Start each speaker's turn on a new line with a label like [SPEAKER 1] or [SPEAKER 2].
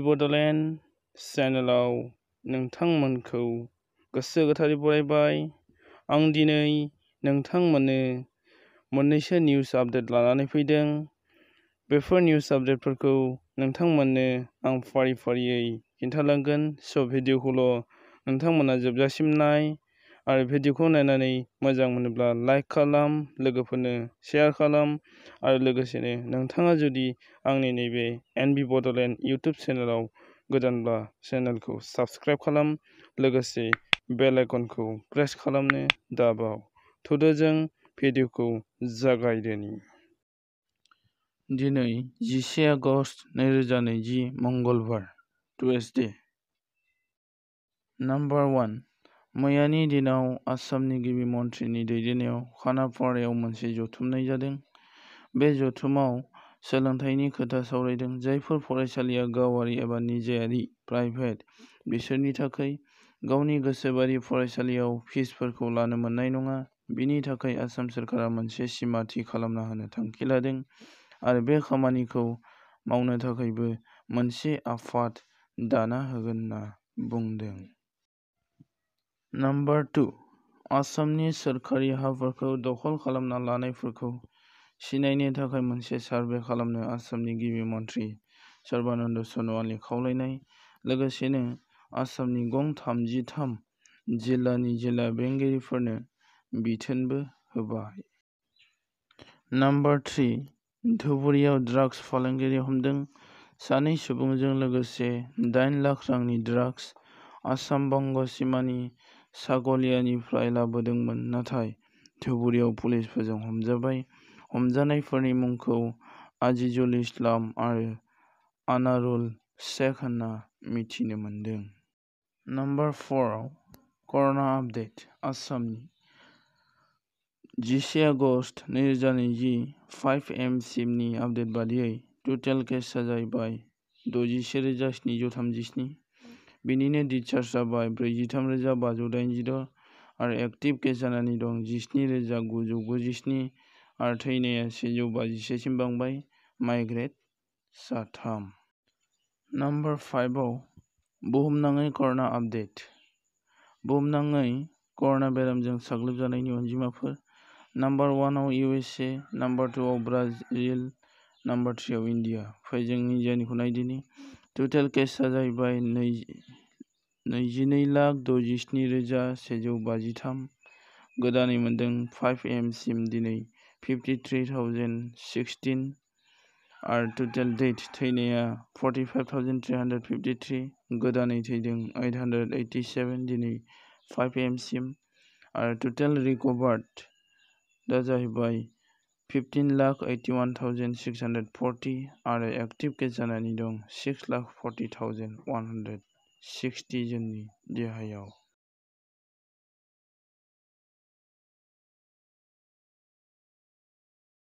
[SPEAKER 1] बड'लेण्ड चेनेलाव नोंथांमोनखौ गोसो गोथारै बरायबाय। आं दिनै नोंथांमोननो मोननैसो निउस आपडेट लानानै फैदों। बेफोर निउस आपडेटफोरखौ नोंथांमोननो आं फारि फारियै खिन्थालांगोन। भिडिअखौल' नोंथांमोना जोबजासिम नाय आरो भिडिअखौ नायनानै मोजां मोनोब्ला लाइक खालाम, लोगोफोरनो शेयार खालाम आरो लोगोसेनो नोंथाङा जुदि आंनि नैबे एनबि बड'लेण्ड इउटुब चेनेलाव गोदानब्ला चेनेलखौ साबस्क्राइब खालाम, लोगोसे बेल आइकनखौ प्रेस खालामनो दाबाव। थुदो जों भिडिअखौ जागायदोनि। दिनै 11 आगस्ट 2020 मंगलबार, टुइसडे। नाम्बार 1। मैयानि दिनाव आसामनि गिबि मन्थ्रिनि दैदेननायाव खानापारायाव मोनसे जथुमनाय जादों। बे जथुमाव सोलोंथाइनि खोथा सावरायदों। जायफोर फरायसालिया गावारि एबा निजायारि प्राइभेट, बिसोरनि थाखाय गावनि गोसोबादि फरायसालियाव फिसफोरखौ लानो मोननाय नङा। बिनि थाखाय आसाम सोरखारा मोनसे सिमा थि खालामना होनो थांखि लादों आरो बे खामानिखौ मावनो थाखायबो मोनसे आफाद दाना होगोनना बुंदों। नाम्बार 2। आसामनि सोरखारि हाफोरखौ दखल खालामना लानायफोरखौ सिनायनो थाखाय मोनसे सार्भे खालामनो आसामनि गिबि मन्थ्रि सर्बानन्द सन'वालनि खावलायनाय। लोगोसेनो आसामनि गं 33 जिल्लानि जिल्ला बेंगिरिफोरनो बिथोनबो होबाय। नाम्बार 3। धुबुरीयाव ड्राग्स फालांगिरि हमदों। 2 सुबुंजों लोगोसे 8 लाख रांनि ड्राग्स आसाम-बंग सिमानि सागलियानिफ्राय लाबोदोंमोन, नाथाय धुबुरीयाव पुलिसफोरजों हमजाबाय। हमजानायफोरनि मुंखौ आजिजुल इस्लाम आरो आनारुल शेख होनना मिथिनो मोन्दों। नाम्बार 4 आव कर'ना आपडेट। आसामनि 11 आगस्ट 2020 5 AM सिमनि आपडेट बादियै टटेल केसआ जाहैबाय 61,737। बिनिनो डिस्चार्ज जाबाय 43,586 आरो एक्टिभ केस जानानै दं 17,997 आरो थैनाया 151 सिम बांबाय। माइग्रेट 3। नाम्बार 5 आव बुहुमनाङै कर'ना आपडेट। बुहुमनाङै कर'ना बेरामजों साग्लोबजानायनि अनजिमाफोर। नाम्बार 1 आव USA, नाम्बार 2 आव ब्राजिल, नाम्बार 3 आव इन्डिया। फै जों इन्डियानिखौ नायदिनि। टटेल केसआ जाहैबाय 22,67,153। गोदानै मोनदों 5 AM सिम दिनै 53,016 आरो टटेल डेथ थैनाया 45,353। गोदानै थैदों 887 दिनै 5 AM सिम आरो टटेल रिकभार्ड दा जाहैबाय 15,81,640 आरो एक्टिभ केस जानानै दं 6,40,160 जननि देहायाव।